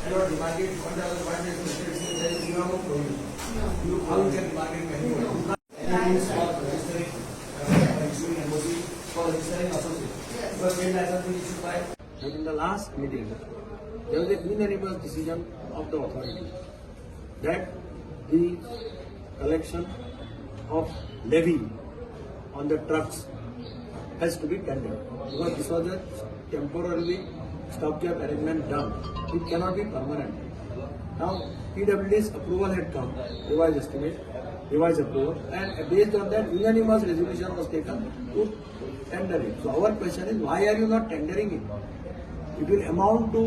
Your market 1,500 there is no provision. You how you can market anywhere? Any rules for registering, for issuing NOC, for registering associate. Because trade license is issued by. But in the last meeting, there was a unanimous decision of the authority that the collection of levy on the trucks has to be tendered because this was a temporarily stopgap arrangement done. It cannot be permanent. Now, PWD's approval had come, revised estimate, revised approval, and based on that, unanimous resolution was taken to tender it. So our question is, why are you not tendering it? It will amount to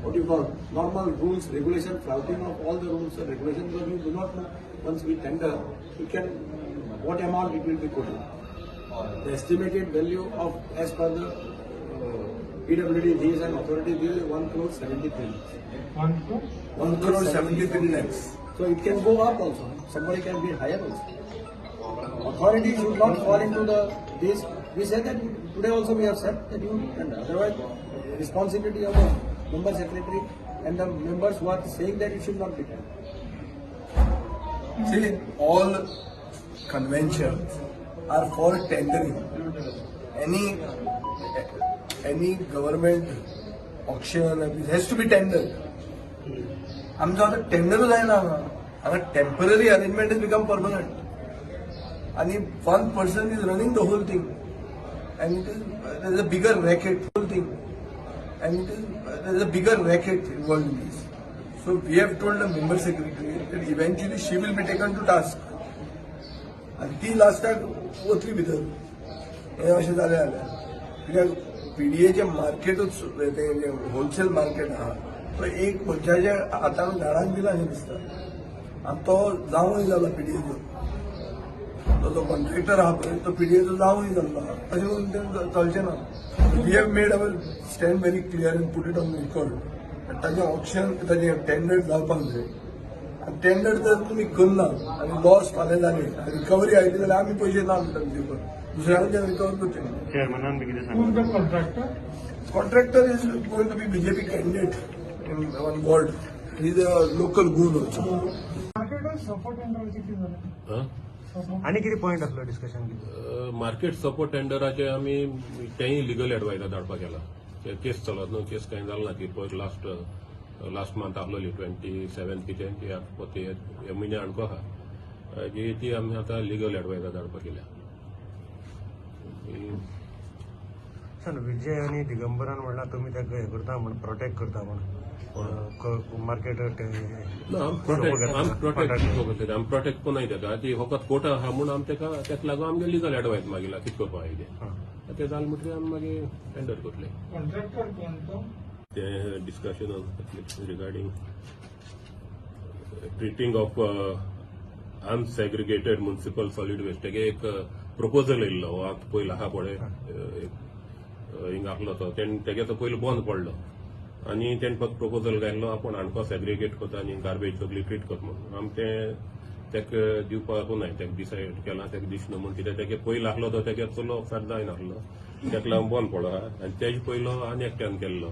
what you call normal rules, regulation, flouting of all the rules and regulations, because we do not know once we tender, we can what amount it will be quoted. The estimated value of as per the PWD this and authority this is 1 crore 73 lakhs. 1 crore? 1 crore 73 lakhs. So it can go up also. Somebody can be higher also. Authority should not fall into the this. We said that today also, we have said that you tender. Otherwise, responsibility of the member secretary and the members who are saying that it should not be tendered. See, all conventions are for tendering. Any government auction has to be tendered. आमचो आतां टेंडरूच जायना हांगा. हांगा temporary arrangement is become permanent आनी one person is running the whole thing and it is there is a bigger racket, whole thing, and it is there is a bigger racket involved in this. So we have told the member secretary that eventually she will be taken to task. आनी ती लास्टाक वतली भितर. हें अशें जालें जाल्यार, कित्याक पीडीएचें मार्केटूच, तें होलसेल मार्केट आहा, तो एक मनशाच्या हातान झाडान दिला अशें दिसता आनी तो जावूय जाला पीडीएचो. तो जो कॉन्ट्रॅक्टर आहा पळय, तो पीडीएचो जावूय जाल्लो आहा. तशें करून तें चलचें ना. We have made our stand very clear and put it on record. ताजें ऑक्शन, ताजें टेंडर जावपाक जाय आनी टेंडर जर तुमी करना आनी लॉस फाल्यां जाले आनी रिकवरी आयली जाल्यार आमी पयशे ना म्हणटा दिवपाक, दुसऱ्या कडच्यान रिकवर करचे. चेअरमॅनान बी कितें Who is सांगलें? The contractor? Contractor is going to be BJP candidate in one ward. He is a local goon also. Market support टेंडराचे कितें जालें? सपोर्ट. आनी कितें पॉयंट आसलो डिस्कशन कितें? मार्केट सपोर्ट टेंडराचे आमी तेंय लिगल एडवायजर धाडपाक गेला. ते केस चलत न्हू, केस कांय जाल ना. ती पयर लास्ट लास्ट मंथ आहलोली, 27 कितें ती. आतां परत हे म्हयन्या आणको आहा जी, ती आमी आतां लिगल एडवायजर धाडपाक गेल्या. सर, विजय आनी दिगंबरान म्हणलां तुमी ताका हें करता म्हण, प्रोटेक्ट करता म्हण मार्केट. ना, आमी प्रोटेक्ट आमी प्रोटेक्ट कोणाय तेका. ती फकत कोर्टा आहा म्हूण आमी तेका, तेका लागून आमगे लिगल एडवायस मागिला, कितें करपा जाय तें. तें जालें म्हणटकीर आमी मागीर टेंडर करतले. कॉन्ट्रॅक्टर कोण तो? ते discussion regarding treating of unsegregated municipal solid waste. तेगे एक प्रपोजल येयल्लो हो आतां पयलो आहा पळय, एक हिंगा आहलो तो, तेणे तेगे तो पयलो बंद पडलो आनी तेणे फक्त प्रपोजल घायल्लो, आपूण आणको सेग्रिगेट करता आनी गार्बेज सगळी ट्रीट करता म्हणून. आमी तें तेका दिवपाक नाय, तेका डिसायड केलां, तेका दिसना म्हूण. कित्याक तेगे पयलो आहलो तो तेगे चलो सारको जायनासलो, तेका लागून बंद पडलो आहा. आनी तेजे पयलो आनी एकट्यान केल्लो,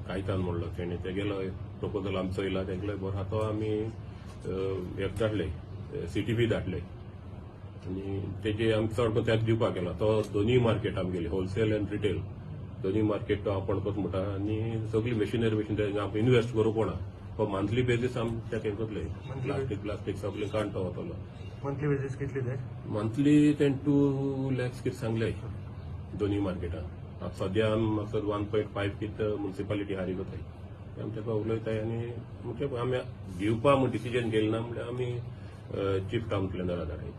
कायतान म्हणलो तेणे, तेगेलो प्रपोजल आमी चोयला, तेगेलो बरो आहा. तो आमी एक धाडले, सीटीबी धाडले आनी तेजे आमी चड करून तेका दिवपाक गेला. तो दोनूय मार्केट आमगेली, होलसेल आनी रिटेल दोनूय मार्केट तो आपूण करता म्हणटा आनी सगळी मशिनरी बिशिनरी आमी इन्वेस्ट करूंक पडना, फॉर मंथली बेजीस आमी तेका हें करतले, प्लास्टीक प्लास्टीक सगळें काडून तो वतलो. मंथली बेजीस कितली ते? मंथली तेणें 2 लॅक्स कितें सांगले दोनूय मार्केटान. आतां सद्या आमी मातसो 1.5 कितें मुन्सिपालिटी हारी करताय, आमी तेका उलयताय. आनी म्हणजे आमी दिवपा म्हूण डिसिजन घेयलें ना, म्हणल्यार आमी चीफ टावन प्लॅनरा धाडाय.